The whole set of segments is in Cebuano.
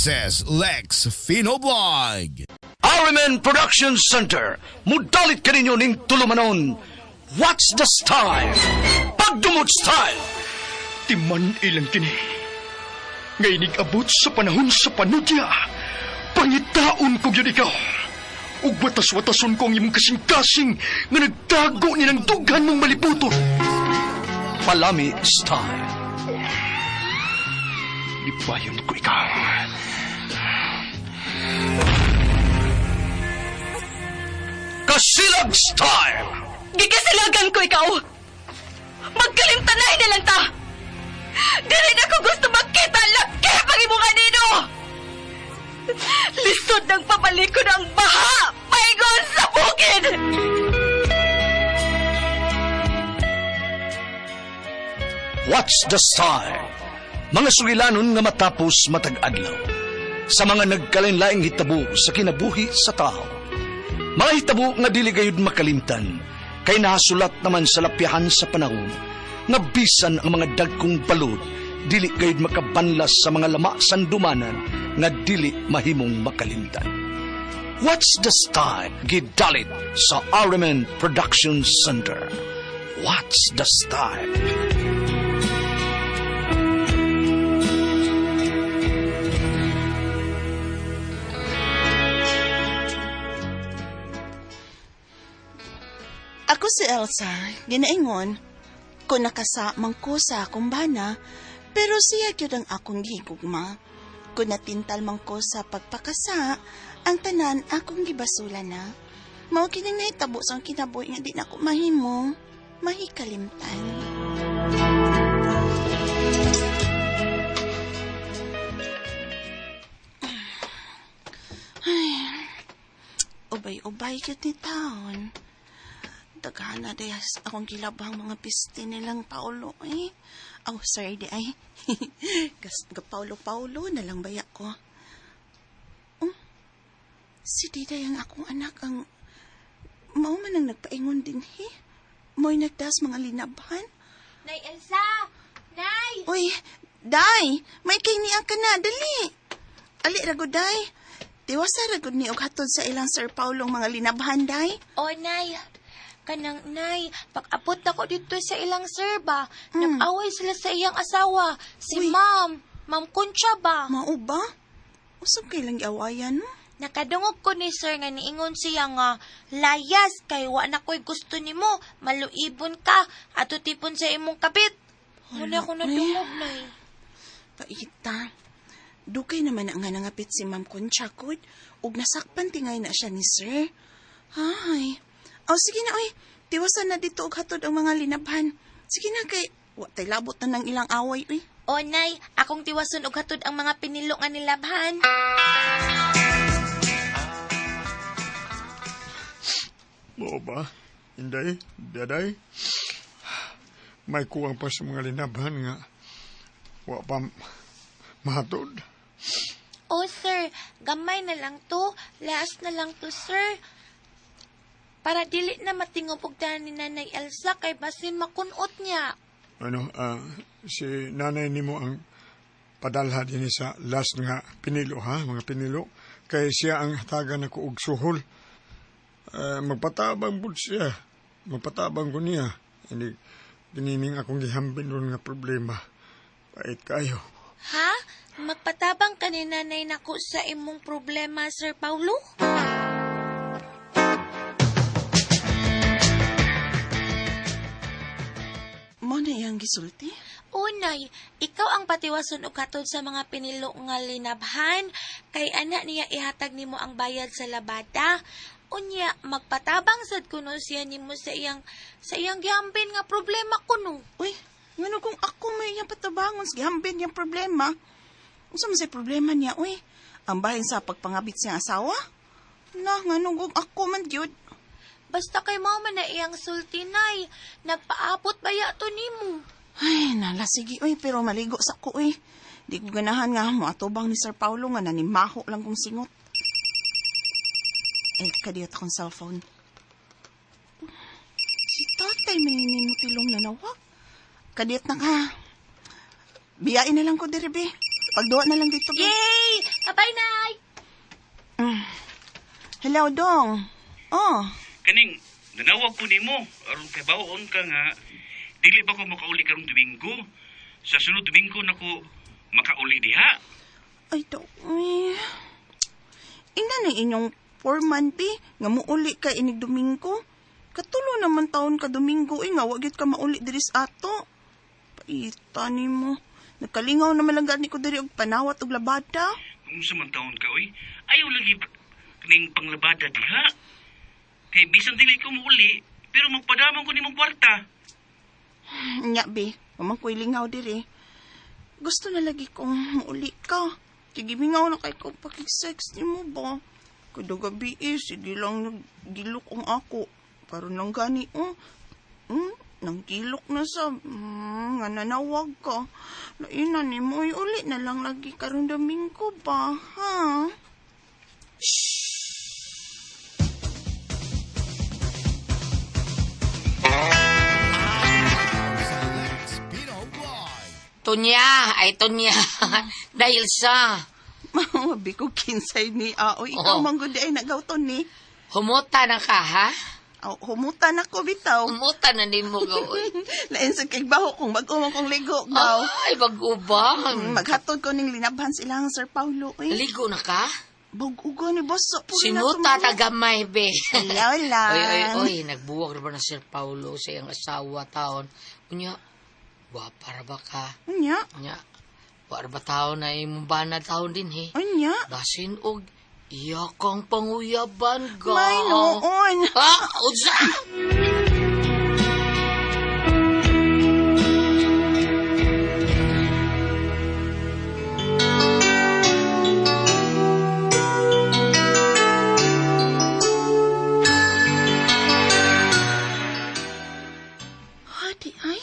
This is Lex Fino Vlog. Arimen Production Center, mudalit kaninyo ning tulumanon. What's the style? Pagdumot style! Timan ilang kini. Ngay abot sa panahon sa panudya. Pangitaon ko gyud ikaw. Ug watas-watason ko ang imong kasing-kasing nga nagtago ni ng dughan mong malibuton. Palami style. Libayon ko ikaw. Kasilag style! Gigasilagan ko ikaw! Magkalimtanay na lang ta! Dili na ko gusto magkita laki pag imong anino! Lisod ng pabalikon ang baha! Paingon sa bukid! What's the style? Mga sugilanon nga matapos matag adlaw. Sa mga nagkalain-laing hitabo sa kinabuhi sa tao. Mga hitabo nga dili gayud makalimtan, kay nahasulat naman sa lapyahan sa panahon, nga bisan ang mga dagkong balod, dili gayud makabanlas sa mga lama sandumanan nga dili mahimong makalimtan. What's the style? Gidalit sa Arimen Production Center. What's the style? Ako si Elsa, ginaingon, kung nakasamang ko sa akong bana, pero siya gyud ang akong gihigugma. Kung natintal man ko sa pagpakasa, ang tanan akong gibasula na. Mao kining nahitabo sa akong kinabuhi nga di na ako mahimo, mahikalimtan. Ay, ubay-ubay gyud ni taon. Daghan na dayas akong gilabang mga piste nilang Paulo eh. Oh, sorry di ay. Gas ga Paulo Paulo na lang baya ko. Oh, si Diday ang akong anak ang mao man ang nagpaingon din he. Mo'y nagdas mga linabhan. Nay Elsa! Nay! Uy, Day, may kiniang ka na, dali. Ali rago, Day. Tiwasa ragod ni og hatod sa ilang Sir Paulong mga linabhan, Day. O, Nay! Kanang, Nay, pag-abot ako dito sa ilang sir ba, nag-away sila sa iyang asawa, si Uy. Ma'am. Ma'am Concha ba? Mao ba? Usab kay lang giawayan mo? Nakadungog ko ni sir nga niingon siya nga, layas kay wa na ko'y gusto nimo, maluibon ka, ato tipon sa imong kabit. Muna ko nadungog, Nay. Paita. Dukay naman ang nga nangapit si Ma'am Concha kod, ug nasakpan tingay na siya ni sir. Ay. O sige na oy, tiwasan na dito og hatod ang mga linabhan. Sige na kay wa tay labot na ng ilang away oy. O, Nay, akong tiwason og hatod ang mga pinilo nga nilabhan. Mao ba? Inday, daday. May kuwang pa sa mga linabhan nga wa pa mahatod. O, sir, gamay na lang to, laas na lang to, sir. Para dili na matingob og daan ni Nanay Elsa kay basin makunot niya. Ano, si nanay nimo ang padalha din sa last nga pinilo ha, mga pinilo. Kay siya ang hatagan ako og suhol. Magpatabang bud siya. Magpatabang ko niya. Hindi, dinining akong gihambin ron nga problema. Pait kayo. Ha? Magpatabang ka ni Nanay nako sa imong problema, Sir Paulo? Mo na iyang gisulti. Unay, ikaw ang patiwason og katod sa mga pinilo nga linabhan, kay ana niya ihatag nimo ang bayad sa labada. Unya, magpatabang sad kuno siya nimo sa iyang gihambin nga problema kuno. Uy, ngano kung ako may iyang patabangon sa gihambin niyang problema? Unsa man say problema niya, uy? Ang bahin sa pagpangabit siyang asawa? Na, ngano kung ako man gyud. Basta kay mama na iyang sulti, Nay. Nagpaabot baya to nimo. Ay, nala, sige, uy, pero maligo sa ko, uy. Di ko ganahan nga, moatubang ni Sir Paulo nga nanimaho lang kong singot. Eh, kadiyot akong cellphone. Si tatay may tilong nanawag. Kadiyot na ka. Biyain na lang ko, diri, be. Pagduwa na lang dito. Be. Yay! Bye-bye, Nay! Hello, Dong. Oh, Kaning, nanawag ko nimo aron kay bawon ka nga dili ba ko makauli karong Domingo? Sa sunod Domingo nako makauli diha. ay, Dong. Uy. Ingnan na inyong foreman, be. Nga muuli ka inig Domingo. Katulo naman taon ka Domingo, eh. Nga, wag yun ka mauli diri sa ato. Paita nimo. Nagkalingaw naman lang gani ko diri og panawat og labada. Kung sa man taon ka oy, ayaw lagi kaning panglabada diha. Kay bisan dili ko muuli, pero magpadamang ko nimong kwarta. Nya, be. Mamang ko'y lingaw diri. Gusto na lagi kong muuli ka. Sige, mingaw na kay ko pakig-sex ni mo ba? Kada gabi eh, sige lang naggilok ang ako. Karon lang gani, oh. Nanggilok na sa, nga nanawag ka. Lainan ni mo, uy, uli na lang lagi karon Domingo ba, ha? Sa Lex Pino Vlog. Tunya, ay tunya. Dahil sa Mabi ko kinsay ni Aoy. Ikaw Oo. man gud ay nagawton ni. Humuta na ka, ha? Aw, humuta na ko bitaw. Humuta na nimo gawin. Lain sa kigbaho kung bag-o man kong ligo gaw. Ay, bago-ubang. Maghatod ko ning linabhan sila ang Sir Paulo eh. Ligo na ka? Bag-ugo ni boss. Puro na Sinuta tumawa. ta gamay, be. Hello lang. Oy, oy, oy. Nagbuwag na ba na Sir Paulo sa iyang asawa taon? Unya, gwapa ra ba ka? Unya. Unya, wa ra ba taon na imong bana taon din, he? Unya. Basin og iya kang panguyaban, ga. May noon. Ha? Unsa? Hadi ay.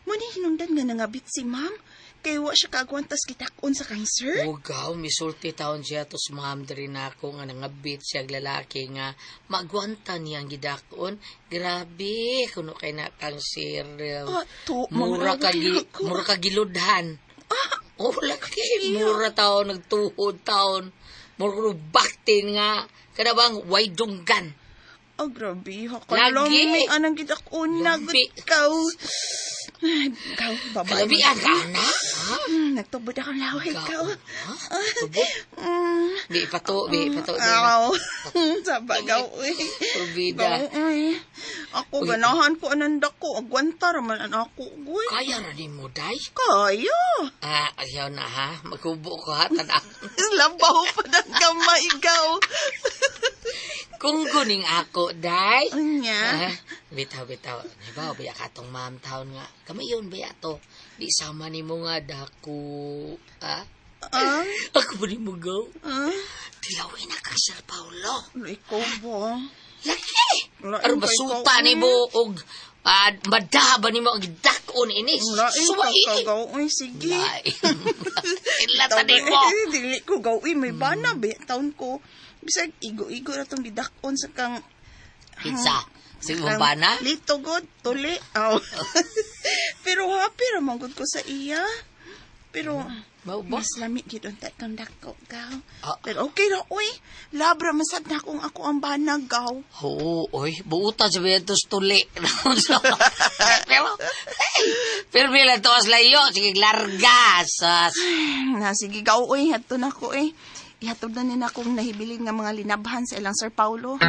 Muna hinungdan nga nangabit si ma'am. Kay wa siya kaagwantas kitakon sa kang sir. Ugaw, misulti taon siya to sa ma'am diri na ako nga nangabit siya og lalaki nga magwanta niya ang gidakon. Grabe, kuno kay na kang sir. Ato, mura ka gi, mga ako. mura ka giludhan. Oh, laki, mura taon nagtuhod taon. Mura kuno baktin nga kada bang way dunggan. Oh, grabe. Lagi. Hakalami. Anang kitakon na. Lami. Ikaw. Ay, ikaw, babae. Kalabian ka na. Ha? Nagtubod akong laway, ikaw. Ha? Tubod. Bi pato, bi pato. Aw. Sa bagaw, uy. Turbida. Gaw, uy. Ako, Uy. ganahan ko anang dako. Agwanta raman an ako, uy. Kaya ra nimo day? Kaya. Ah, ayaw na ha. Magkubo ko ha. Tanaw. Labaw pa ng kamay, ikaw. Kung guning ako, day. Unya. Ah, bitaw, bitaw. Di ba, baya ka tong ma'am taon nga. Kami yun, baya to. Di sama ni mo nga dako. Ha? Ah? Ako ba ni mo go? Ah? Tilawin na kang Sir Paulo. Ikaw ba? Laki! Lain Aron kay basuta ikaw, ni mo og madaha ba ni mo ang dakon ini? Lain ka Suwai! kagaw. Uy, sige. Lain. Ilata ni mo. Dili ko gaw. Uy, may bana ba? Taon ko. Bisag, igo-igo na itong gidakon sa kang... Kinsa? Sa imong bana? Lito god, tuli. Aw. Pero happy ra man gud ko sa iya. Pero Mao ba? mas lami gid unta kang dako gaw. Ah. Pero okay ra uy. Labra man sad na kung ako ang bana gaw. Oo, oy, buutan sa Vientos tuli. Pero, hey, pero bilang tuwas layo, sige, larga. Sas. Na sige gaw uy, hadto na ko eh. Ihatod na nina akong nahibilin nga mga linabhan sa ilang Sir Paulo.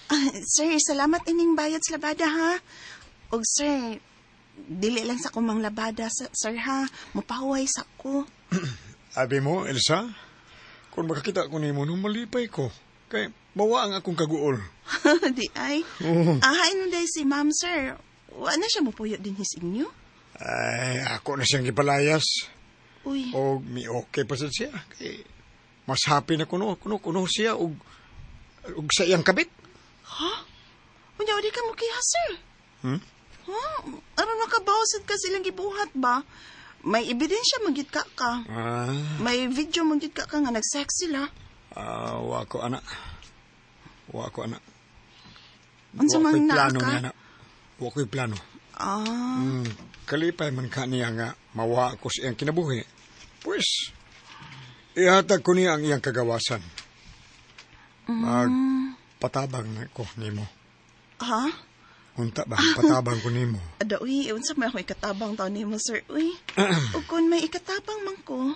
Ah, sir, salamat ining bayad sa labada ha. Og sir, dili lang sa kumang labada sir ha. Mupahuway sa ko. Abi mo, Elsa, kung makakita ko nimo no malipay ko. Kay mawa ang akong kaguol. Di ay. Oo. Ahay nun day si ma'am sir. Wa na siya mupuyo din his inyo. Ay, ako na siyang gipalayas. Uy, Og mi okay pa sad siya. Kay mas happy na kuno kuno kuno siya og og sa iyang kabit. unya di ka mo kiha sir. Hmm? Ha? Aron makabawsad ka silang gibuhat ba? May ebidensya man gyud ka ka. Ah, May video man gyud ka ka nga nag-sex sila. wa ko ana. Wa ko ana. Unsa Wa man ko'y naa plano ka? niya na. Wa ko'y plano. Ah. Kalipay man ka niya nga mawa ko sa iyang kinabuhi. Pues, ihatag ko niya ang iyang kagawasan. Magpatabang na ko nimo. Ha? Unta ba, patabang ko nimo. Ada, uy, unsa may ako ikatabang taon nimo, sir, uy. O kung may ikatabang man ko,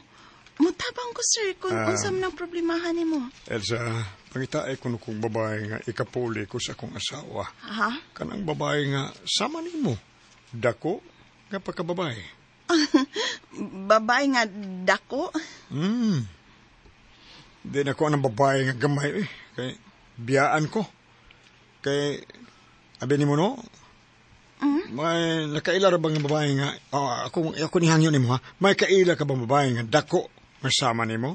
mutabang ko, sir, kung unsa man ang problemahan nimo. Elsa, pangitae ko kong babae nga ikapuli ko sa akong asawa. Ha? Kanang babae nga sama nimo. Dako nga pagkababae. Babae nga dako? Di na ko ang babae nga gamay eh. Kay biyaan ko. Kay abi nimo no? May nakaila ra bang babae nga oh, ako ni hangyo nimo ha. May kaila ka bang babae nga dako nga sama nimo?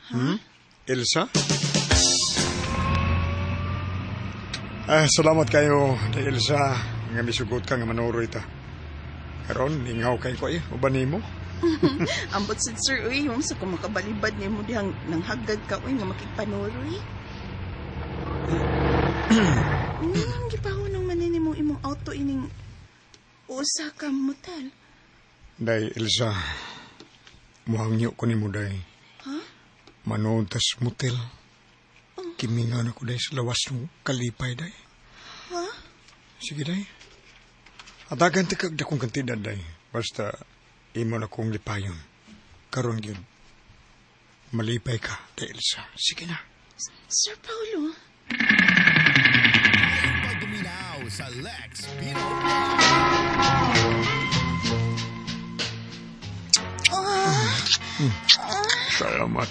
Hmm? Elsa? Ah, salamat kayo, Elsa, nga misugot ka nga manuroy ta. Karon lingaw kay ko eh, uban nimo. Ambot sad sir, uy, yung sa kung makabalibad nimo dihang nanghagad ka uy nga makigpanuroy. Gipahunong man nimo imong auto ining usa ka motel. Day, Elsa, muhangyo ko nimo day. Ha? Manood tas motel. Kimingaw na ko day sa lawas ng kalipay day. Ha? Sige day. Atagan ti kag dakong kantidad day. Basta imo na kong lipayon. Karon gyud. Malipay ka, day Elsa. Sige na. Sir Paulo. Pagduminaw sa Lex Pino. Salamat.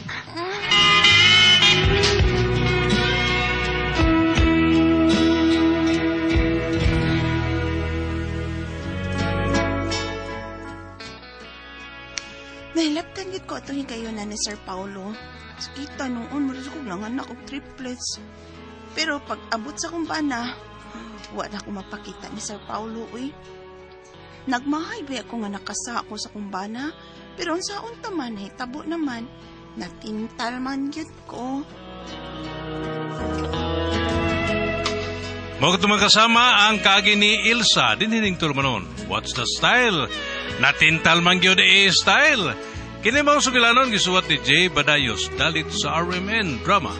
Nahilaptan gid ko atong higayon na ni Sir Paulo. Sakita noon, murag ko nanganak og triplets. Pero pag abot sa akong bana, wala ko mapakita ni Sir Paulo, uy. Nagmahay ba ako nga nakasa ako sa kumbana, pero unsaon ta man, tabo naman, natintal man gyud ko. Mao mga kasama ang kaagi ni Ilsa dinhining turmanon. What's the style? Natintal man gyud e style. Kini mao sugilanon gisuwat ni Jay Badayos dalit sa RMN Drama.